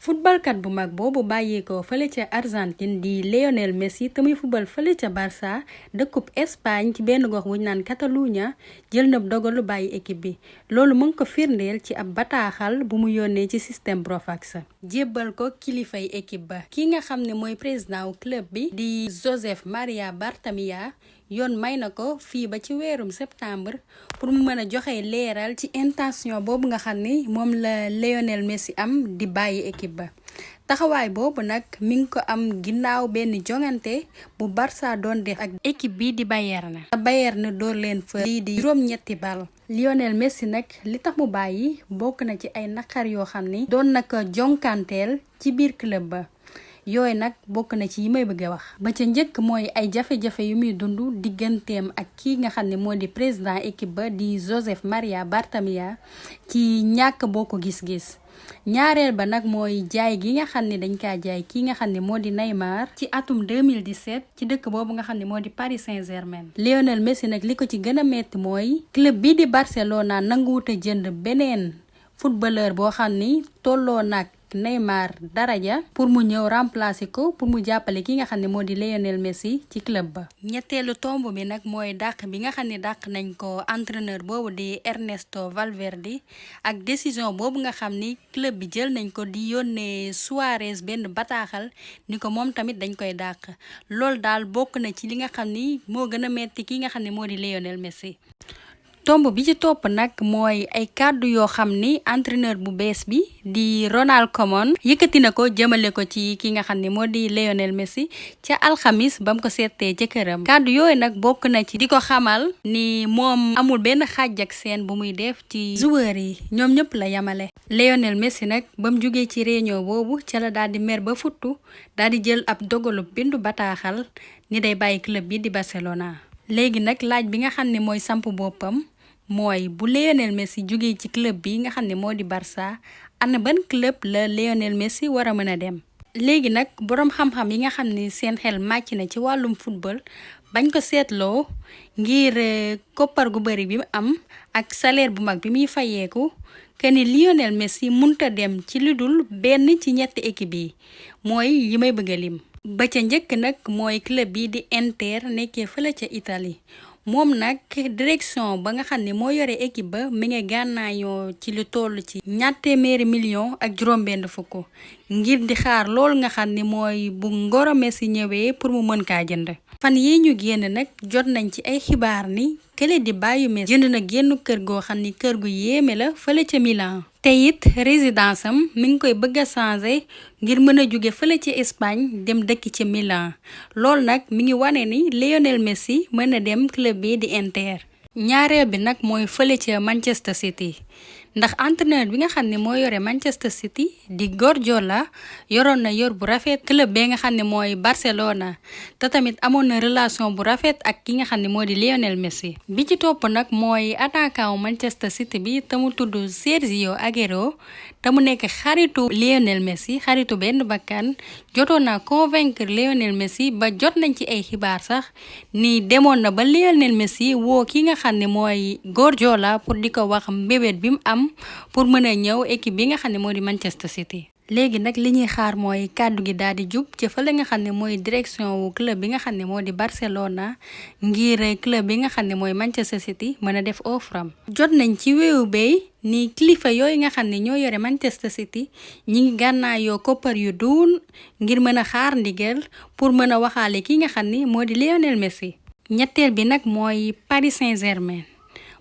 footballkat bu mag boobu bàyyeekoo fële ca Argentine di Lionel Messi te muy football fële ca Barça dëkkub Espagne ci benn gox wuñ naan Catalunya jël na dogalu bàyyi équipe bi loolu mu ngi ko firndeel ci ab bataaxal bu mu yónnee ci système Brofax jébbal ko kilifay équipe ba ki nga xam ne mooy président wu club bi di Josep Maria Bartomeu yoon may na ko fii ba ci weerum septembre pour mu mën a joxe leeral ci intention boobu nga xam ni moom la Lionel Messi am di bàyyi équipe ba taxawaay boobu nag mi ngi ko am ginnaaw benn jongante bu Barça doon def ak équipe bi di Bayern door leen fa lii di juróom-ñetti bal Lionel Messi nag li tax mu bàyyi bokk na ci ay naqar yoo xam ni doon na ko jonkanteel ci biir club ba yooyu nag bokk na ci yi may bëgg a wax ba ca njëkk mooy ay jafe-jafe yu muy dund digganteem ak kii nga xam ne moo di président équipe ba di Josep Maria Bartomeu ci ñàkk boo ko gis-gis ñaareel ba nag mooy jaay gi nga xam ne dañ kaa jaay kii nga xam ne moo di Neymar ci atum 2017 ci dëkk boobu nga xam ne moo di Paris Saint-Germain. Lionel Messi nag li ko ci gën a metti mooy club bi di Barcelona nanguwut a jënd beneen footballeur boo xam ni tolloo nag Neymar daraja pour mu ñëw remplacer ko pour mu jàppale ki nga xam ne moo di Lionel Messi ci club ba. ñetteelu tomb bi nag mooy dàq bi nga xam ne dàq nañ ko entraîneur boobu di Ernesto Valverde ak décision boobu nga xam ni club bi jël nañ ko di yónnee Suarez benn bataaxal ni ko moom tamit dañ koy dàq loolu daal bokk na ci li nga xam ni moo gën a metti ki nga xam ne moo di Lionel Messi. tomb bi ci topp nag mooy ay kàddu yoo xam ni entraîneur bu bees bi di Ronald Koeman yëkkati na ko jëmale ko ci ki nga xam ne moo di Lionel Messi ca alxamis ba mu ko seetee ca këram kàddu yooyu nag bokk na ci di ko xamal ni moom amul benn xàjj ak seen bu muy def ci joueurs yi ñoom ñëpp la yamale. Lionel Messi nag ba mu jugee ci réunion boobu ca la daal di mer ba futtu daal di jël ab dogalu bindu bataaxal ni day bàyyi club bi di Barcelona. léegi nag laaj bi nga xam ne mooy samp boppam mooy bu Lionel Messi jógee ci club bi nga xam ne moo di Barça ana ban club la Lionel Messi war a mën a dem. léegi nag boroom xam-xam yi nga xam ne seen xel màcc na ci wàllum football bañ ko seetloo ngir koppar gu bari bi mu am ak salaire bu mag bi muy fayeeku que ni Lionel Messi munta dem ci lu dul benn ci ñetti équipe yi mooy yi may bëgg a lim. ba ca njëkk nag mooy club bi di Inter nekkee fële ca Italie. moom nag direction ba nga xam ne moo yore équipe ba mi ngi gànnaayoo ci lu toll ci $200 millions ak juróom-benn fukk ngir di xaar loolu nga xam ne mooy bu Ngoro Messi ñëwee pour mu mën kaa jënd. fan yi ñu génn nag jot nañ ci ay xibaar ni kële di bàyyi Messi jënd na génn kër goo xam ni kër gu yéeme la fële ca Milan. te it résidence am mi ngi koy bëgg a changer ngir mën a jóge fële ci Espagne dem dëkk ci Milan loolu nag mi ngi wane ni Lionel Messi mën a dem club bi di Inter. ñaareel bi nag mooy fële ca Manchester City ndax entraîneur bi nga xam ne moo yore Manchester City di Guardiola yoroon na yor bu rafet club bee nga xam ne mooy Barcelona te tamit amoon na relation bu rafet ak ki nga xam ne moo di Lionel Messi. bi ci topp nag mooy attaquant wu Manchester City bi te mu tudd Sergio Aguero te mu nekk xaritu Lionel Messi xaritu benn bakkan jotoon na convaincre Lionel Messi ba jot nañ ci ay xibaar sax ni demoon na ba Lionel Messi woo ki nga xam ne mooy Guardiola pour di ko wax mbébét bi mu am pour mën a ñëw équipe bi nga xam ne moo di Manchester City. léegi nag li ñuy xaar mooy kàddu gi daal di jub ci fële nga xam ne mooy direction wu club bi nga xam ne moo di Barcelona ngir club bi nga xam ne mooy Manchester City mën a def offre am. jot nañ ci wéewu bay ni kilifa yooyu nga xam ne ñoo yore Manchester City ñi ngi gànnaayoo koppar yu duun ngir mën a xaar ndigal pour mën a waxaale ki nga xam ni moo di Lionel Messi. ñetteel bi nag mooy Paris Saint-Germain.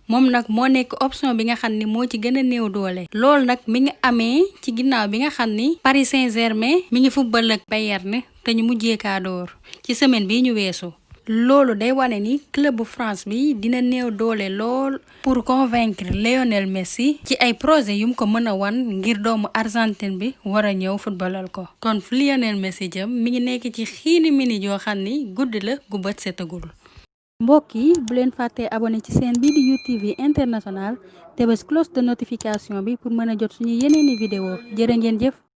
moom nag moo nekk option bi nga xam ni moo ci gën a néew doole. loolu nag mi ngi amee ci ginnaaw bi nga xam ni Paris Saint-Germain mi ngi football ak Bayern te ñu mujjee kaa door ci semaine bii ñu weesu. loolu day wane ni club bu France bi dina néew doole lool pour convaincre Lionel Messi ci ay projet yu mu ko mën a wan ngir doomu Argentine bi war a ñëw footballal ko. kon fu Lionel Messi jëm mi ngi nekk ci xiini mini yoo xam ni guddi la gu bët setagul. mbokk yi bu leen fàttee abonné ci seen bii di UTV international te bés cloche de notification bi pour mën a jot suñu yeneeni vidéo jërë ngeen jëf.